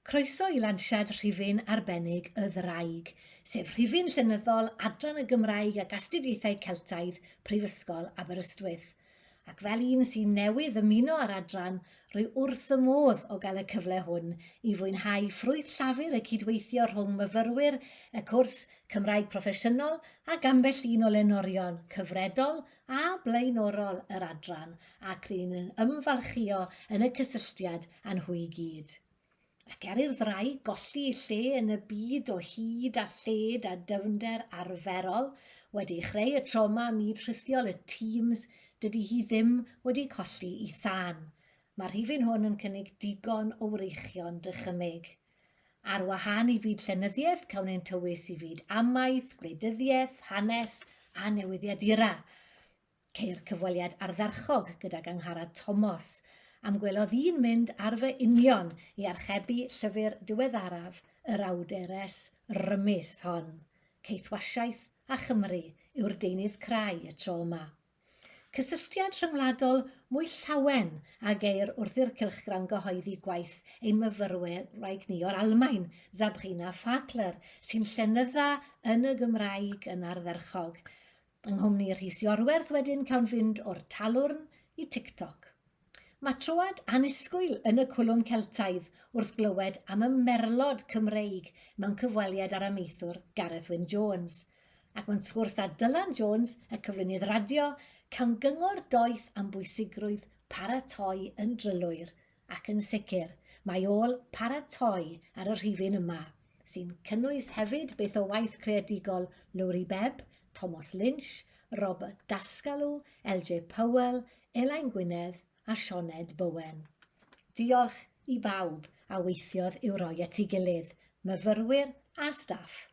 Croeso i lansiad rhifyn arbennig Y Ddraig, sef rhifyn llenyddol Adran y Gymraeg ac Astudiaethau Celtaidd Prifysgol Aberystwyth. Ac fel un sy'n newydd ymuno â'r adran, rwy wrth fy modd o gael y cyfle hwn i fwynhau ffrwyth llafur y cydweithio rhwng myfyrwyr y cwrs Cymraeg Proffesiynol ac ambell un o lenorion cyfredol a blaenorol yr adran ac ry'n yn ymfalchïo yn y cysylltiad â nhw i gyd. Ac er i'r ddraig golli ei lle yn y byd o hyd a lled a dyfnder arferol, wedi chreu y trauma myd rhithiol y Teams, dydy hi ddim wedi colli i thân. Mae'r rhifyn hwn yn cynnig digon o wreichion dychymyg. Ar wahân i fyd llenyddiaeth, cawn ein tywys i fyd amaeth, gwleidyddiaeth, hanes a newyddiadura. Ceir cyfweliad ardderchog gydag Angharad Tomos, am gwelodd un mynd ar fy union i archebu llyfr diweddaraf yr awdures rymus hon. Caethwasiaeth a Chymru yw'r deunydd crai y tro yma. Cysylltiad rhyngwladol mwy llawen a geir wrth i'r cylchgrawn gyhoeddi gwaith ein myfyrwraig ni o'r Almaen, Sabrina Fakler, sy'n llenydda yn y Gymraeg yn ardderchog. Yng nghwmni Rhys Iorwerth wedyn cawn fynd o'r Talwrn i TikTok. Mae troad annisgwyl yn y cwlwm Celtaidd wrth glywed am y merlod Cymreig mewn cyfweliad â'r amaethwr Gareth Wyn Jones. Ac mewn sgwrs â Dylan Jones, y cyflwynydd radio, cawn gyngor doeth am bwysigrwydd paratoi yn drylwyr, ac yn sicr, mae ôl paratoi ar y rhifyn yma, sy'n cynnwys hefyd beth o waith creadigol Lowri Bebb, Tomos Lynch, Robert Dascalw, LJ Powell, Elain Gwynedd a Sioned Bowen. Diolch i bawb a weithiodd i'w roi at ei gilydd, myfyrwyr a staff,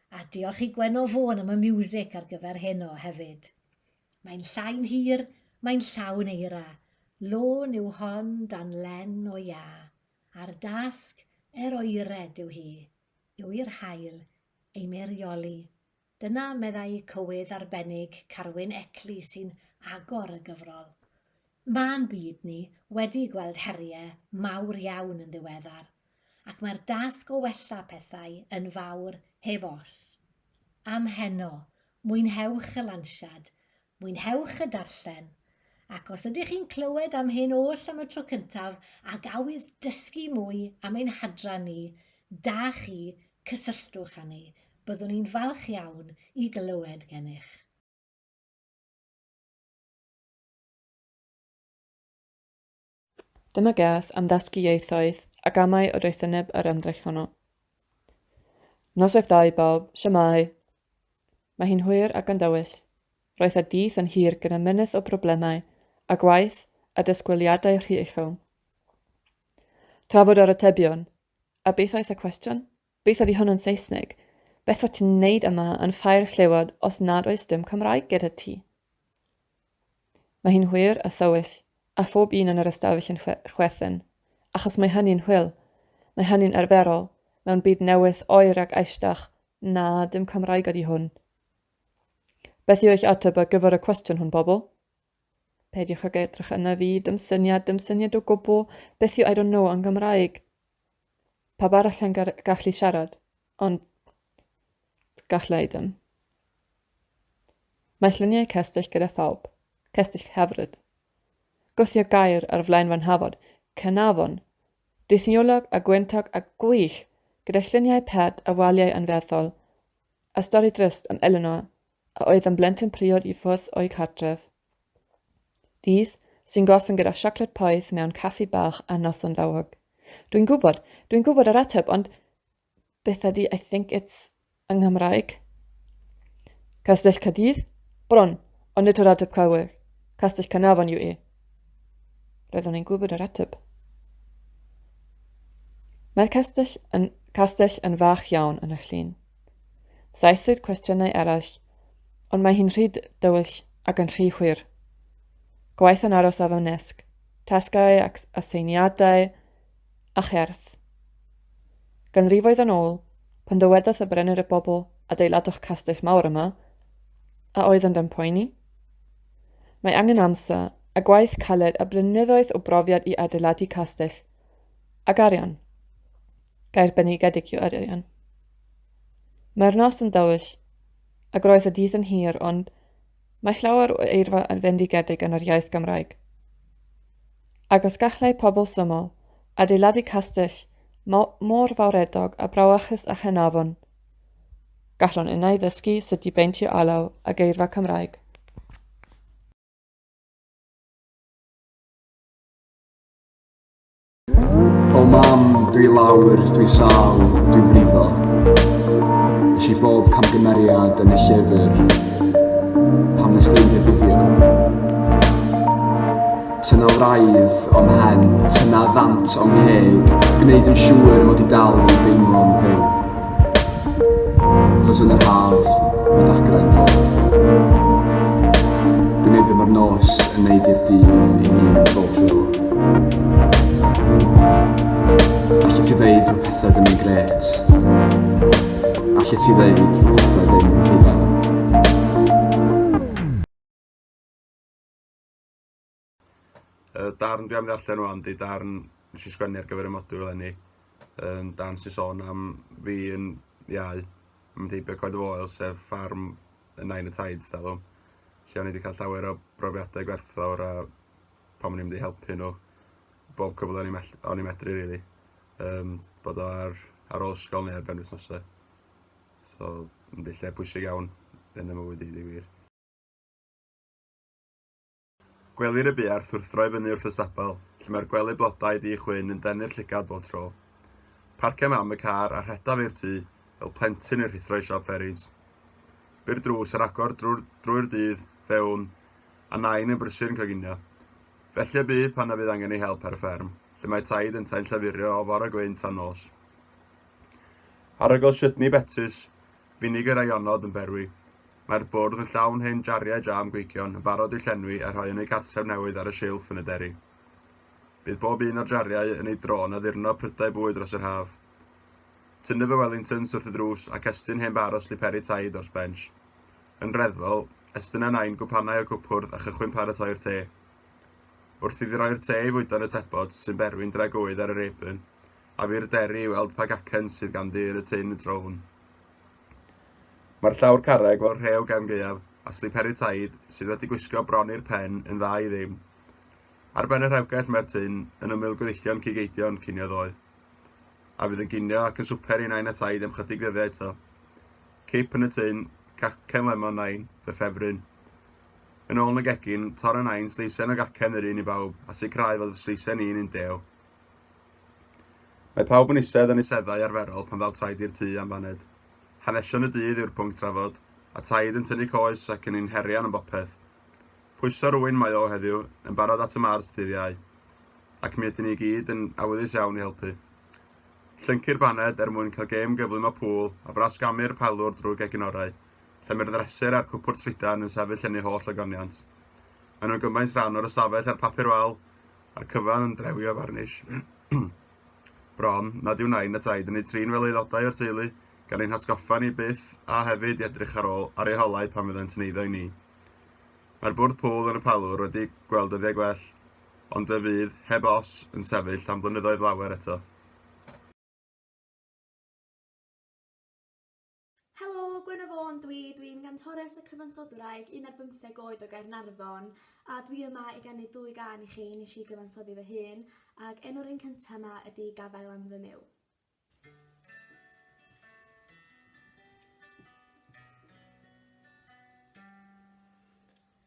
a diolch i Gwenno Fôn am y miwsig ar gyfer heno hefyd. Mae'n llai'n hir, mae'n llawn eira, lôn yw hon dan len o iâ, a'r dasg er oered yw hi, yw i'r haul ei meirioli. Dyna, meddai cywydd arbennig Carwyn Eckley sy'n agor y gyfrol. Ma'n byd ni wedi gweld heriau mawr iawn yn ddiweddar, ac mae'r dasg o wella pethau yn fawr heb os. Am heno, mwynhewch y lansiad, Mwynhewch y darllen, ac os ydych chi'n clywed am hyn oll am y tro cyntaf ac awydd dysgu mwy am ein hadran ni, da chi, cysylltwch â ni, byddwn ni'n falch iawn i glywed gennych. Dyma gerdd am ddysgu ieithoedd a gamau o doethineb yr ymdrech honno. Noswaith dda i bawb, shwmae! Mae hi'n hwyr ac yn dywyll. Roedd y dydd yn hir gyda mynydd o broblemau a gwaith a disgwyliadau rhy uchel. Trafod yr atebion. A beth oedd y cwestiwn? Beth ydy hwn yn Saesneg? Beth wyt ti'n wneud yma yn Ffair Llewod os nad oes dim Cymraeg gyda ti? Mae hi'n hwyr a thywyll, a phob un yn yr ystafell yn chwerthin, achos mae hynny'n hwyl. Mae hynny'n arferol, mewn byd newydd oer ac aistach, na, dim Cymraeg ydy hwn. Beth yw eich ateb ar gyfer y cwestiwn hwn, bobl? Peidiwch ag edrych yna fi, dim syniad, dim syniad o gwbl, beth yw I don't know yn Gymraeg? Pawb arall yn gallu siarad, ond galla i ddim. Mae lluniau cestyll gyda phawb. Cestyll hyfryd. Gwthio gair ar flaen fy nhafod. Caernarfon. Dithniolog a gwyntog a gwych, gyda lluniau pert a waliau anferthol. A stori drist am Eleanor, a oedd yn blentyn priod i ffwrdd o'i cartref. Dydd sy'n gorffen gyda siocled poeth mewn caffi bach ar noson lawog. Dwi'n gwybod, dwi'n gwybod yr ateb, ond beth ydy I think it's yng Nghymraeg? Castell Caerdydd? Bron, ond nid yr ateb cywir. Castell Caernarfon yw e. Roeddwn i'n gwybod yr ateb. Mae'r castell yn, castell yn fach iawn yn y llun. Saethwyd cwestiynau eraill, ond mae hi'n rhy dywyll ac yn rhy hwyr. Gwaith yn aros ar fy nesg, tasgau ac aseiniadau a cherdd. Ganrifoedd yn ôl, pan ddywedodd y brenin y bobl adeiladwch castell mawr yma, a oedd yn poeni? Mae angen amser, a gwaith caled a blynyddoedd o brofiad i adeiladu castell, ac arian. Gair bendigedig yw arian. Mae'r nos yn dywyll, ac roedd y dydd yn hir, ond mae llawer o eirfa yn fendigedig yn yr iaith Gymraeg. Ac os gallai pobl syml adeiladu castell mor fawreddog a brawychus â Chaernarfon, gallwn innau ddysgu sut i beintio alaw a geirfa Cymraeg. O mam, dwi lawr, dwi sâl, dwi'n brifo. Nes i bob camgymeriad yn y llyfr. Pam nes di'm rhybuddio? Tynna wraidd o'm mhen, tynna ddant o'm ngheg, gwneud yn siŵr mod i dal i deimlo'n fyw. Achos yn yr haf, mae dagrau'n dod. Dwi'n neud be mae'r nos yn neud i'r dydd i'n hun bob tro. Allet ti ddeud bod pethau ddim yn grêt? Allet ti ddeud bod pethau ddim yn rhy dda? Y darn dwi am ddarllen rwan 'di darn nes i sgwennu ar gyfer y modiwl eleni. Yn darn sy'n sôn am fi yn iau, yn mynd heibio Coed y Foel, sef ffarm y nain y taid talwm, lle o'n i wedi cael llawer o brofiadau gwerthfawr a pan o'n i'n mynd i helpu nhw bob cyfle o'n i'n mell- o'n i'n medru rili. Yym bod o ar ar ôl ysgol neu ar benwythnosau. So yndi lle pwysig iawn yn 'y mywyd i deu gwir. Gwelir y buarth wrth droi fyny wrth y stabl, lle mae'r gwely blodau du chwyn yn denu'r llygad bob tro. Parcia mam y car a rhedaf i'r tŷ, fel plentyn yn rhuthro i siop fferins. Bu'r drws ar agor drwy'r, drwy'r dydd, fewn, a nain yn brysur yn coginio. Felly y bydd pan na fydd angen ei help ar y fferm, lle mae taid yntau'n llafurio o fore gwyn tan nos. Arogl siytni betys, finegr a ionod yn berwi. Mae'r bwrdd yn llawn hen jariau jam gweigion yn barod i'w llenwi a rhoi yn eu cartref newydd ar y silff yn y deri. Bydd bob un o'r jariau yn ei dro yn addurno prydau bwyd dros yr haf. Tynnu fy Wellingtons wrth y drws ac estyn hen bâr o sliperi taid o'r sbensh. Yn reddfol, estynna nain gwpanau o'r cwpwrdd a chychwyn paratoi'r te. Wrth iddi roi'r te i fwydo yn y tebot sy'n berwi'n dragywydd ar yr apron, a fi'r deri i weld pa gacen sydd ganddi yn y tin y tro hwn. Mae'r llawr carreg fel rhew gefn gaeaf, a sliperi taid, sydd wedi gwisgo bron i'r pen, yn dda i ddim. Ar ben y rhewgell mae'r tun, yn ymyl gweddillion cig eidion cinio ddoe. A fydd yn ginio ac yn swper i nain a taid am chydig ddyddiau eto. Cip yn y tun, cacen lemon nain, fy ffefryn. Yn ôl yn y gegin, torra nain sleisen o gacen yr un i bawb, a sicrhau fod fy sleisen i'n un dew. Mae pawb yn eistedd yn eu seddau arferol pan ddaw taid i'r tŷ am baned. Hanesion y dydd yw'r pwnc trafod, a taid yn tynnu coes ac yn ein herian am bopeth. Pwyso rwy'n mae o heddiw, yn barod at y mart dydd Iau. Ac mi ydyn ni i gyd yn awyddus iawn i helpu. Llyncu'r baned er mwyn cael gêm gyflym o pŵl a brasgamu'r palwr drwy'r gegin orau, lle mae'r ddreser a'r cwpwrdd trydan yn sefyll yn eu holl ogoniant. Maen nhw'n gymaint rhan o'r ystafell â'r papur wal, A'r cyfan yn drewi o farnish. Bron nad yw nain a taid yn eu trin fel aelodau o'r teulu, gan ein hatgoffa ni byth a hefyd i edrych ar ôl ar eu holau pan fyddant yn eiddo i ni. Mae'r bwrdd pŵl yn y palwr wedi gweld dyddiau gwell, ond fe fydd, heb os, yn sefyll am flynyddoedd lawer eto. Helo, Gwenno Fôn dwi, dwi'n gantores a cyfansoddwraig un ar bymtheg oed o Gaernarfon a dwi yma i ganu dwy gân i chi nes i gyfansoddi fy hun ac enw'r un cynta 'ma ydi Gafael am fy Myw.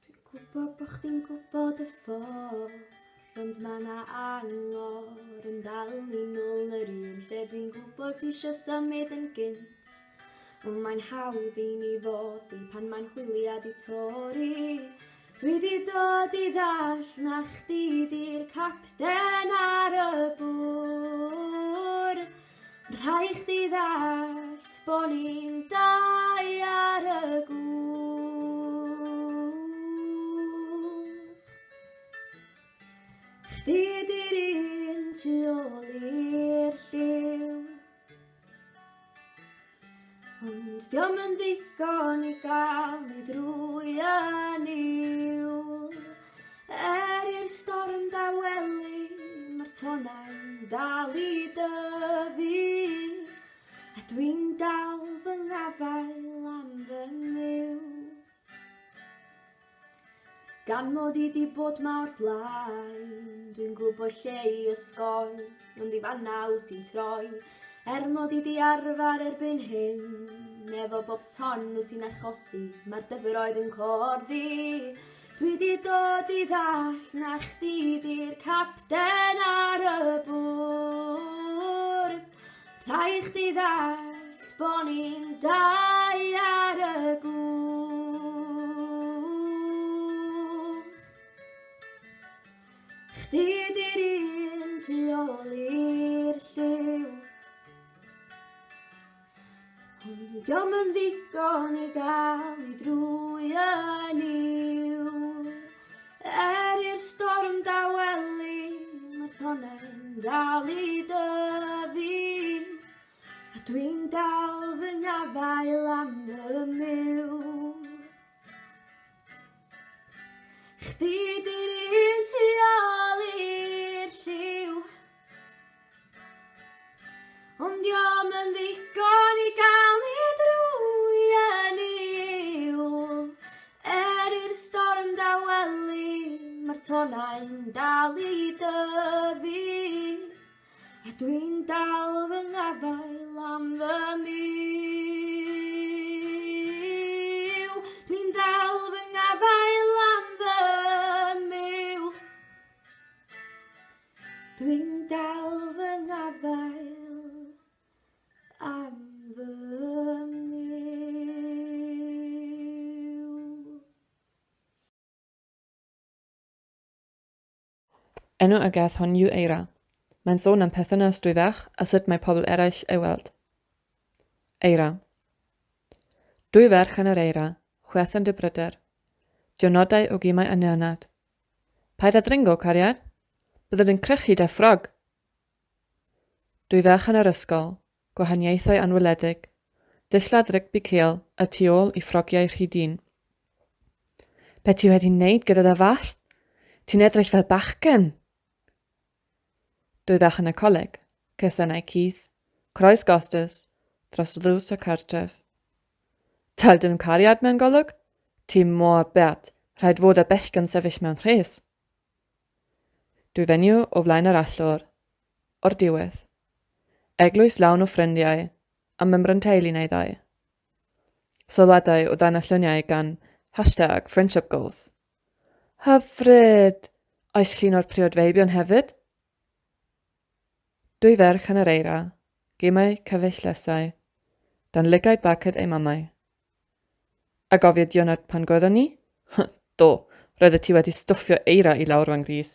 Dwi'n gwybod bo' chdi'n gwybod y ffordd Ond ma' 'na angor yn dal ni nôl yr un lle. Dwi'n gwybod ti isio symud yn gynt, Ond mae'n hawdd i ni foddi pan mae'n hwyliau 'di torri. Dwi 'di dod i ddallt na chdi 'di'r capten ar y bwrdd. Rhaid chdi ddallt bo ni'n dau ar y gwch. Chdi di'r un tu ôl i'r lliw. Ond dio'm yn ddigon i gael ni drwy y niwl. Er i'r storm dawelu, mae'r tonnau'n dal i dyfu. Gan mod i 'di bod 'ma o'r blaen, dwi'n gwybod lle i osgoi, ond i fan'na wyt ti'n troi. Er mod i 'di arfer erbyn hyn, efo bob ton wyt ti'n achosi, mae'r dyfroedd yn corddi. Dwi 'di dod i ddallt na chdi 'di'r capten ar y bwrdd. Rhaid chdi ddallt bo ni'n dau ar y gwch. Chdi di'r un tu ôl i'r lliw. Ond dio'm yn ddigon i gael ni drwy y niwl. Er i'r storm dawelu, mae'r tonnau'n dal i dyfu. A dwi'n dal fy ngafael am fy myw. Chdi di'r un tu ôl i'r lliw. Ond dio'm yn ddigon i gael ni drwy y niwl. Er i'r storm dawelu, mae'r tonnau'n dal i dyfu. A dwi'n dal fy ngafael am fy myw. Dwi'n dal fy ngafael am fy myw. Dwi'n dal fy ngafael am fy myw. Enw y gerdd hon yw Eira. Mae'n sôn am perthynas dwy ferch a sut mae pobl eraill ei weld. Eira. Dwy ferch yn yr eira, chwerthin dy bryder. Diwrnodau o gemau a nyrnad. Paid â dringo, cariad. Byddwn yn crychu dy ffrog! Dwy ferch yn yr ysgol, gwahaniaethau anweledig, dillad rygbi cul y tu ôl i ffrogiau rhy dynn. Be ti wedi wneud gyda dy wallt? Ti'n edrych fel bachgen! Dwy ferch yn y coleg, cesynau cudd, croes gostus, dros ddrws y cartref. Tal dim cariad mewn golwg? Ti mor bert, rhaid fod y bechgyn sefyll mewn rhes. Dwy fenyw o flaen yr allor. O'r diwedd. Eglwys lawn o ffrindiau, a mymryn teulu neu ddau. Sylwadau o dan y lluniau gan hashtag friendshipgoals. Hyfryd! Oes llun o'r priod feibion hefyd? Dwy ferch yn yr eira, gemau cyfeillesau, dan lygaid barcud eu mamau. A gofio diwrnod pan gwrddon ni? Do, roeddet ti wedi stwffio eira i lawr fy nghrys.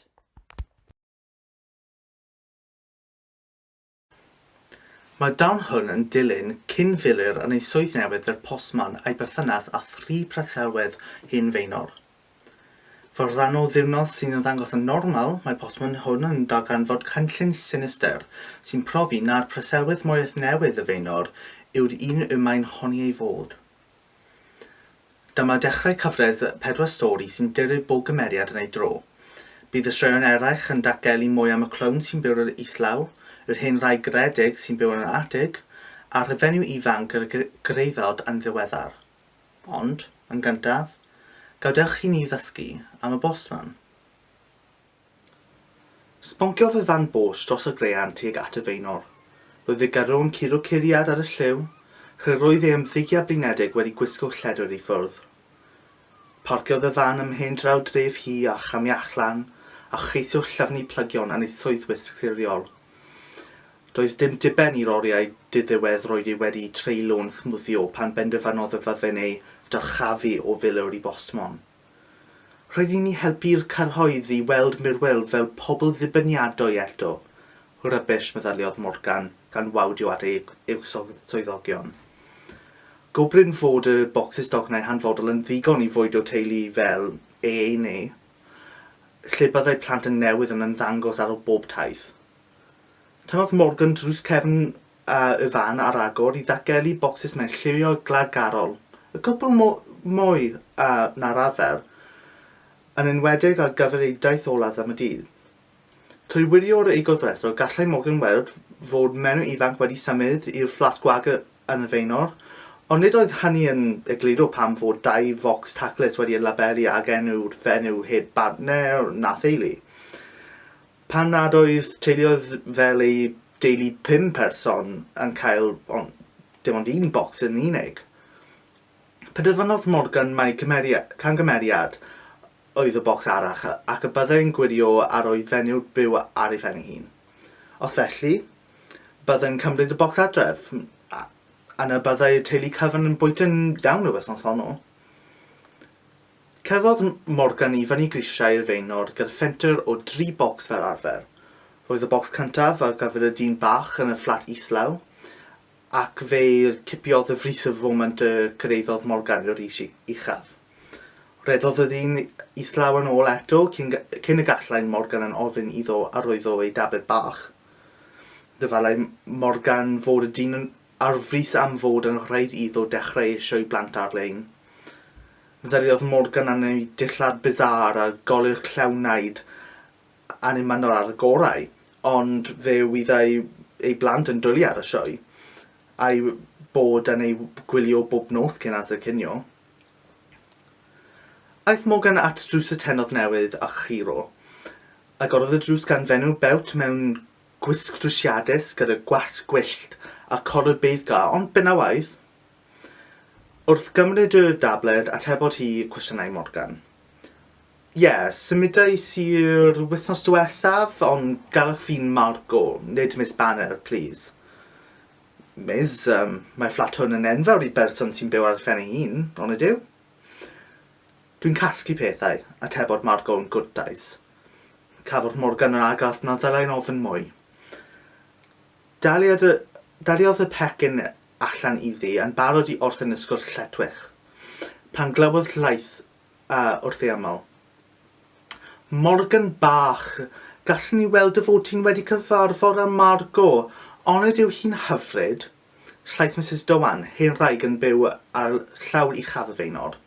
Mae'r darn hwn yn dilyn cyn-filwyr yn ei swydd newydd fel postman a'i berthynas â thri preswylwydd hen faenor. Fel rhan o ddiwrnod sy'n ymddangos yn normal, mae'r postmon hwn yn darganfod cynllun sinistr sy'n profi na'r preswylwydd mwyaf newydd y Faenor yw'r un y mae'n honni ei fod. Dyma dechrau cyfres pedwar stori sy'n dilyn bob gymeriad yn ei dro. Bydd y straeon eraill yn datgelu mwy am y clown sy'n byw ar yr islaw, yr hen wraig garedig sy'n byw yn yr atig, a'r fenyw ifanc a gyrhaeddodd yn ddiweddar. Ond, yn gyntaf, gadewch i ni ddysgu am y bosman. Sbonciodd y fan bos dros y graean tuag at y faenor. Roedd y gyrrwr yn curo curiad ar y llyw, lle roedd ei ymddygiad blinedig wedi gwisgo lledr i ffwrdd. Parciodd y fan ym mhen draw dref hi a chamu allan a cheisio llyfnu plygion yn ei swyddwisg siriol. Doedd dim diben i'r oriau diddiwedd roedd ei wedi treulio'n smwddio pan benderfynodd y fydden ei dyrchafu o filwr i bostmon. Rhaid i ni helpu'r cyhoedd i weld Mirwel fel pobl ddibyniadwy eto. Rybish, meddyliodd Morgan, gan wawdio at ei uwch-swyddogion. Go brin fod y bocsys dognau hanfodol yn ddigon i fwydo teulu fel e neu lle byddai plant yn newydd yn ymddangos ar ôl bob taith. Tynnodd Morgan drws cefn y fan ar agor i ddatgelu bocsys mewn lliwiau gwladgarol, y cwpl mwy na'r arfer, yn enwedig ar gyfer ei daith olaf am y dydd. Trwy wirio'r ei gofrestr, gallai Morgan weld fod menyw ifanc wedi symud i'r fflat gwag yn y Faenor, Ond nid oedd hynny yn egluro pam fod dau focs taclus wedi eu labelu ag enw'r fenyw heb bartner na theulu. Pam nad oedd teuluoedd fel ei deulu pum person yn cael ond dim ond un bocs yn unig? Penderfynodd Morgan mai camgymeriad oedd y bocs arall ac y byddai'n gwirio ar oedd fenyw'r byw ar ei phen ei hun. Os felly, byddai'n cymryd y bocs adref, a na byddai y teulu cyfan yn bwyta'n iawn yr wythnos honno. Cerddodd Morgan i fyny grisiau'r Faenor gyda phentwr o dri bocs fel arfer. Roedd y bocs cyntaf ar gyfer y dyn bach yn y fflat islaw, ac fe cipiodd y frys y foment y cyrhaeddodd Morgan i'r ris uchaf. Rhedodd y ddyn islaw yn ôl eto cyn, cyn y gallai Morgan yn ofyn iddo arwyddo ei dabled bach. Dyfalai Morgan fod y dyn ar frys am fod yn rhaid iddo dechrau ei sioe blant ar-lein. Meddyliodd Morgan am ei dillad bizarre a goleu'r clewnaid annymunol ar y gorau, ond fe wyddai ei blant yn dwli ar y sioe, a'i bod yn ei gwylio bob nos cyn amser cinio. Aeth Morgan at drws y tenodd newydd a churo. Agorodd y drws gan fenyw bewt mewn gwisg drwsiadus gyda gwallt gwyllt a colur beiddgar, ond benywaidd. Wrth gymryd y dabled, atebodd hi cwestiynau Morgan. Ie, symudais i'r wythnos diwethaf, ond galwch fi'n Margot, nid Miss Banner, plîs. Miss, um, mae'r fflat hwn yn enfawr i berson sy'n byw ar ei phen ei hun, onid yw? Dwi'n casglu pethau, atebodd Margot yn gwrtais. Cafodd Morgan yr argraff na ddylai'n ofyn mwy. Daliad y, daliodd y pecyn allan iddi yn barod i orffen y sgwrs lletchwith, pan glywodd llais a wrth ei ymyl. Morgan bach, gallwn i weld dy fod ti'n wedi cyfarfod â Margot, onid yw hi'n hyfryd? Llais Misus Doan, hen wraig yn byw ar llawr uchaf y faenor.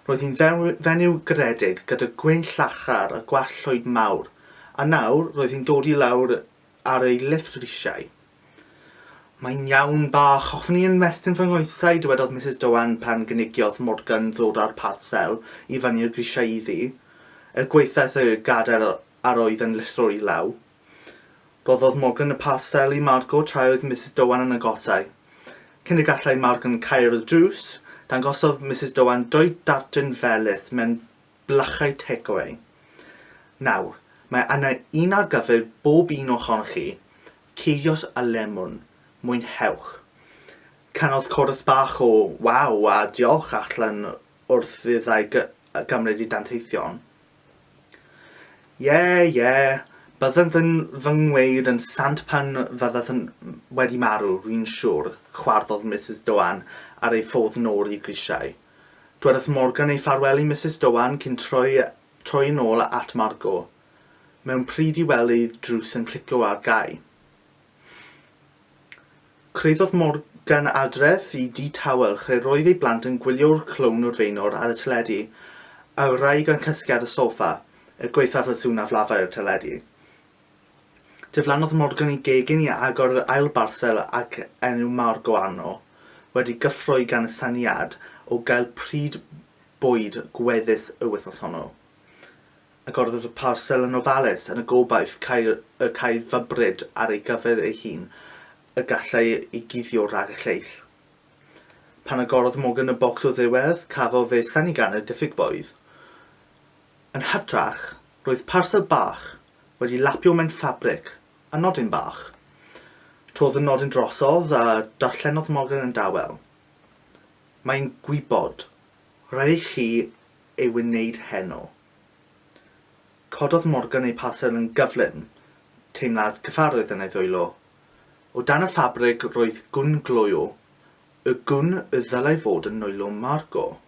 Roedd hi'n fenyw garedig gyda gwên llachar a gwallt llwyd mawr, a nawr roedd hi'n dod i lawr ar ei lifft risiau. Mae'n iawn, bach, hoffwn i ymestyn fy nghoesau, dywedodd Misus Doan pan gynigiodd Morgan ddod â'r parsel i fyny'r grisiau iddi, er gwaethaf y gadair ar oedd yn llithro i law. Rhoddodd Morgan y parsel i Margot tra oedd Misus Doan yn agosau. Cyn y gallai Morgan cau'r drws, dangosodd Misus Doan dwy darten felys mewn blychau takeaway. Nawr, mae yna un ar gyfer bob un ohonoch chi, ceirios a lemwn. Mwynhewch. Canodd corws bach o 'waw' a 'diolch' allan wrth i'r ddau gymryd eu danteithion. Ie, ie, byddant yn fy ngweud yn sant pan fyddaf yn wedi marw, rwy'n siŵr, chwarddodd Misus Doan ar ei ffordd nôl i'r grisiau. Dwedodd Morgan ei ffarwel i Misus Doan cyn troi troi yn ôl at Margot, mewn pryd i weld ei drws yn clicio ar gau. Cyrhaeddodd Morgan adref i dŷ tawel lle roedd ei blant yn gwylio'r clown o'r Faenor ar y teledu a'r wraig yn cysgu ar y soffa, er gwaethaf y sŵn aflafai'r teledu. Diflannodd Morgan i gegin i agor yr ail barsel ac enw Margot arno, wedi gyffroi gan y syniad o gael pryd bwyd gweddus yr wythnos honno. Agorodd y parsel yn ofalus yn y gobaith cael y cae fybryd ar ei gyfer ei hun y gallai ei guddio rhag y lleill. Pan agorodd Morgan y bocs o'r ddiwedd, cafodd ei synnu gan y diffyg bwyd. Yn hytrach, roedd parsel bach wedi lapio mewn ffabrig a nodyn bach. Trodd y nodyn drosodd a darllenodd Morgan yn dawel. Mae'n gwybod. Rhaid i chi ei wneud heno. Cododd Morgan ei parsel yn gyflym, teimlad cyffordd yn ei ddwylo. O dan y ffabrig roedd gwn gloyw, y gwn y ddylai fod yn nwylo Margot.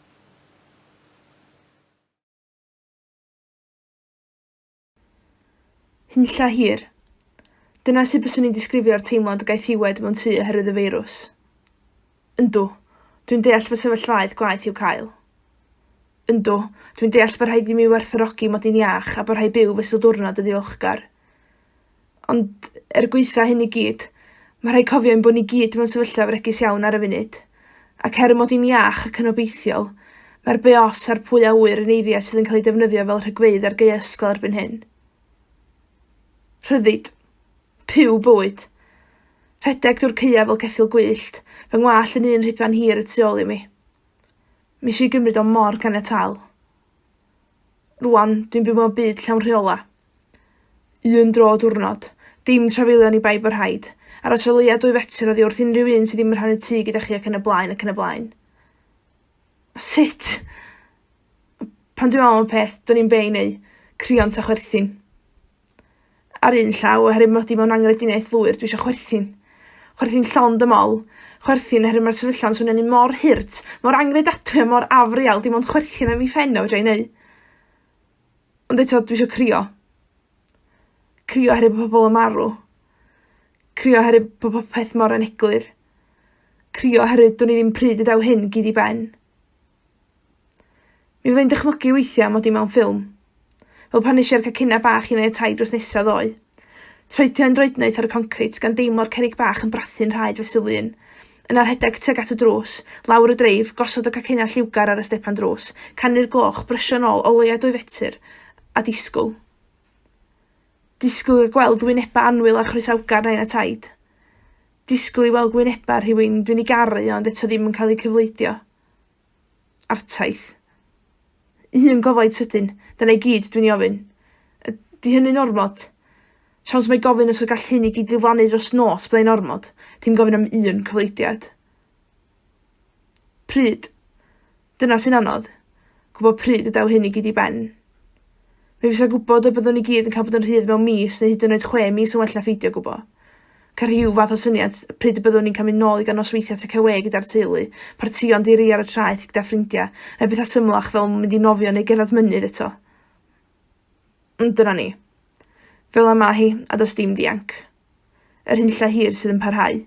Hunlla hir. Dyna sut byswn i'n disgrifio'r teimlad o gaethiwed mewn tŷ oherwydd y feirws. Yndw, dwi'n deall fod sefyllfaoedd gwaeth i'w cael. Yndw, dwi'n deall bod rhaid i mi werthfawrogi mod i'n iach a bod rhaid byw fesul diwrnod yn ddiolchgar. Ond, er gwaetha hyn i gyd, mae rhaid cofio ein bod ni gyd mewn sefyllfa fregus iawn ar y funud. Ac er y mod i'n iach ac yn obeithiol, mae'r be os a'r pwy a ŵyr yn eiriau sydd yn cael eu defnyddio fel rhagfeydd ar gaeau ysgol erbyn hyn. Rhyddid. Puw bywyd. Rhedeg drwy'r caeau fel ceffyl gwyllt, fy ngwallt yn un rhuban hir y tu ôl i mi. Mi eisiau gymryd o mor ganiataol. Rwan, dwi'n byw mewn byd llawn rheola. Un dro y diwrnod. Dim trafeilio oni bai bod rhaid. Aros o leia 2 fetr oddi wrth unrhyw un sydd ddim yn rhannu tŷ gyda chi ac yn y blaen ac yn y blaen. A sut? Pan dwi'n meddwl am y peth, do'n i'm be i neu'. Crio'n ta chwerthin. Ar un llaw, oherwydd mod i mewn anghrediniaeth lwyr, dwi eisiau chwerthin. Chwerthin llond y mol. Chwerthin oherwydd mae'r sefyllfa'n swnio'n un mor hurt, mor anghredadwy a mor afreal, dim ond chwerthin am ei phen o fedra i neu'. Ond eto, dwi eisiau crio. Crio oherwydd bod pobl yn marw. Crio oherwydd bod popeth mor aneglur. Crio oherwydd dwn i ddim pryd y daw hyn gyd i ben. Mi fydda i'n dychmygu weithiau mod i mewn ffilm. Fel pan nes i ar cacennau bach i wneud tai drws nesaf ddoe. Troedio yn droednoeth ar y concrit gan deimlo'r cerrig bach yn brathu'n rhaed fesul un. Yna rhedeg tuag at y drws, lawr y dreif, gosod y cacennau lliwgar ar y stepan drws, canu'r gloch, brysio nôl o leia dwy fetr, a disgwyl. Disgwyl i gweld wynebau annwyl a chroesawgar nain a taid. Disgwyl i weld gwynebau rhywun dwi'n ei garu ond eto ddim yn cael eu cyfleidio. Artaith. Un gofaid sydyn, dyna i gyd dwi'n ei ofyn. Ydy hynny'n ormod? Siawns mai gofyn os y gall hyn i gyd ddiflannu dros nos byddai'n ormod, dim gofyn am un cyfleidiad. Pryd? Dyna sy'n anodd. Gwybod pryd y daw hyn i gyd i ben. Mi fysa gwybod y byddwn ni gyd yn cael bod yn rhydd mewn mis neu hyd yn oed chwe mis yn well na pheidio gwybod. Cael rhyw fath o syniad pryd y byddwn ni'n cael mynd nôl i gael nosweithiau tecawê gyda'r teulu, partïon di-ri ar y traeth gyda ffrindiau, neu bethau symlach fel mynd i nofio neu gerdded mynydd eto. Ond dyna ni. Fel 'na ma' hi, a does dim dianc. Yr hunlla hir sydd yn parhau.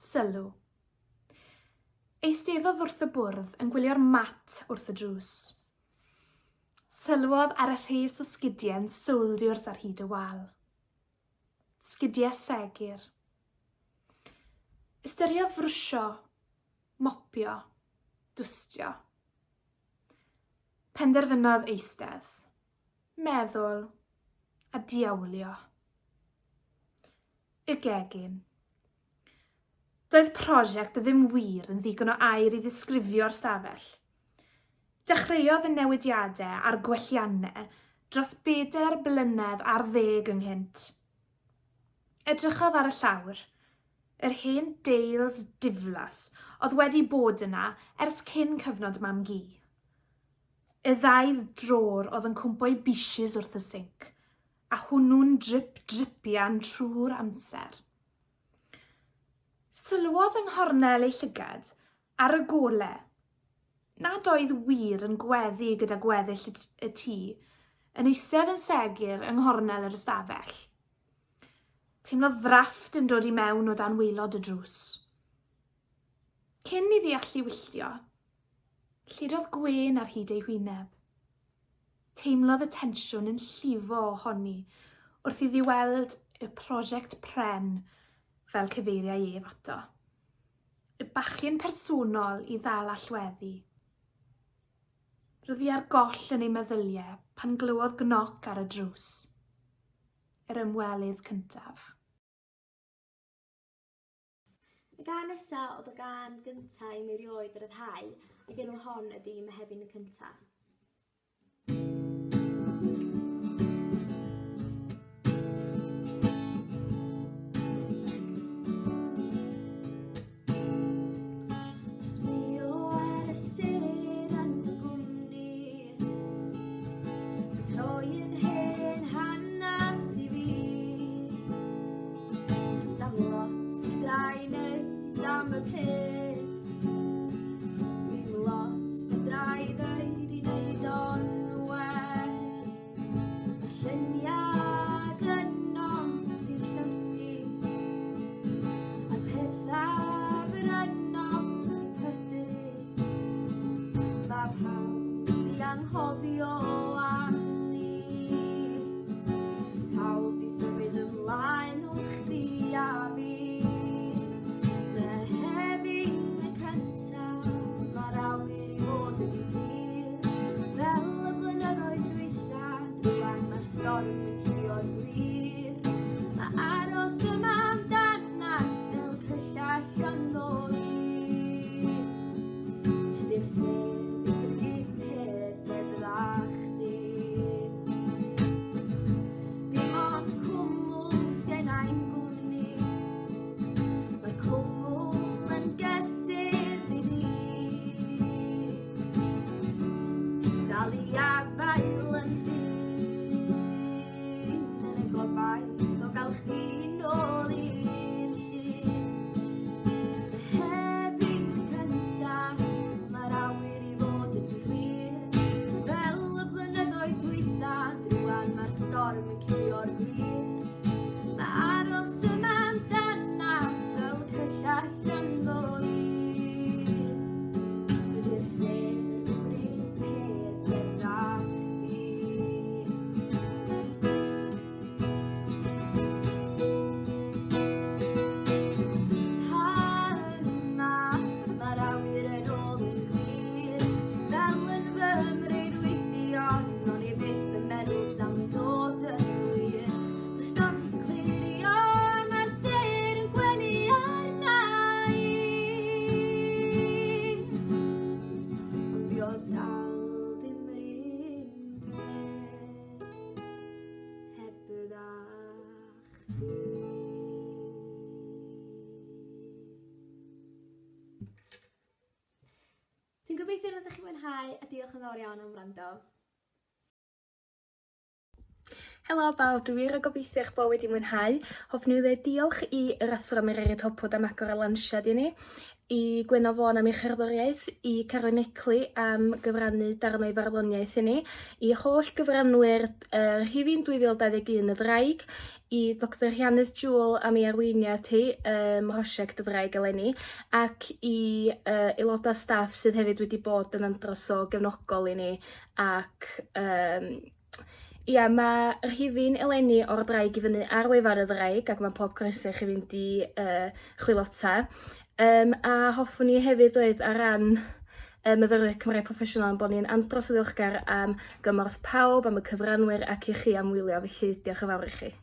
Sylw. Eisteddodd wrth y bwrdd yn gwylio'r mat wrth y drws. Sylwodd ar y rhes o sgidiau'n sowldiwrs ar hyd y wal. Sgidiau segur. Ystyriodd frwsio, mopio, dwstio. Penderfynodd eistedd, meddwl a diawlio. Y gegin. Doedd prosiect ddim wir yn ddigon o air i ddisgrifio'r stafell. Dechreuodd y newidiadau a'r gwelliannau dros bedair blynedd ar ddeg ynghynt. Edrychodd ar y llawr, yr hen deils diflas oedd wedi bod yna ers cyn cyfnod mam-gu. Y ddau drôr oedd yn cwmpo i bishys wrth y sinc, a hwnnw'n drip dripian trwy'r amser. Sylwodd yng nghornel ei llygad ar y gole, nad oedd wir yn gweddu gyda gweddill y tŷ, yn eistedd yn segur yng nghornel yr ystafell. Teimlodd ddrafft yn dod i mewn o dan waelod y drws. Cyn iddi allu wylltio, lledodd gwên ar hyd ei hwyneb. Teimlodd y tensiwn yn llifo ohoni wrth iddi weld y prosiect pren fel cyfeiriai ef ato. Y bachgen personol i ddal allweddi. Roedd hi ar goll yn ei meddyliau pan glywodd gnoc ar y drws. Yr ymwelydd cyntaf. Y gân nesa oedd y gân gynta i mi erioed ryddhau, ac enw hon ydi Mehefin y Cynta. Sbio ar y sêr yn dy gwmni Di troi yn hen hanas i fi Sam lot fedra i neud am y peth Ddim lot fedra i ddeud i neud o'n well Mae'r lluniau grynom 'di llosgi A'r pethau brynom 'di pydru Mae pawb 'di anghofio am ni Pawb 'di symud ymlaen o chdi a. Dal i afael yn dyn yn y gobaith o gael chdi nôl i'r llun. Mehefin cynta, mae'r awyr i fod yn glir. Fel y blynyddoedd dwytha, druan mae'r storm yn cuddio'r gwir. Mae aros yma'n danas fel cyllell yn ddwy. Dydy'r sêr ddim yr un peth heb chdi. Ha yma, mae'r awyr yn ôl yn glir. Fel yn fy mreuddwydion, o'n i byth yn meddwl sa'n dod yn wir. Mae'r storm 'di clirio, mae'r sêr yn gwenu arna i. Ond 'di o dal ddim yr un peth hebdda chdi. Dwi'n gobeithio wnaethoch chi mwynhau a diolch yn fawr iawn am wrando. Helo bawb, dwi wir yn gobeithio eich bod wedi mwynhau. Hoffwn i ddweud diolch i yr athro Mererid Hopwood am agor y lansiad i ni, i Gwenno Fôn am ei cherddoriaeth, i Carwyn Eckley am gyfrannu darn o'i farddoniaeth i ni, i holl gyfranwyr uh, rhifyn 2021 y Ddraig, i Doctor Rhiannydd Jewell am ei arweiniad hi ym mhrosiect y Ddraig eleni, ac i uh, aelodau staff sydd hefyd wedi bod yn andros o gefnogol i ni ac um, ia, mae rhifyn eleni o'r Ddraig i fyny ar wefan y Ddraig ac mae pob croeso i chi fynd i uh, chwilota. Um, a hoffwn i hefyd ddweud ar ran y myfyrwyr Cymraeg Proffesiynol ein bod ni'n andros o ddiolchgar am gymorth pawb, am y cyfranwyr ac i chi am wylio, felly diolch yn fawr i chi.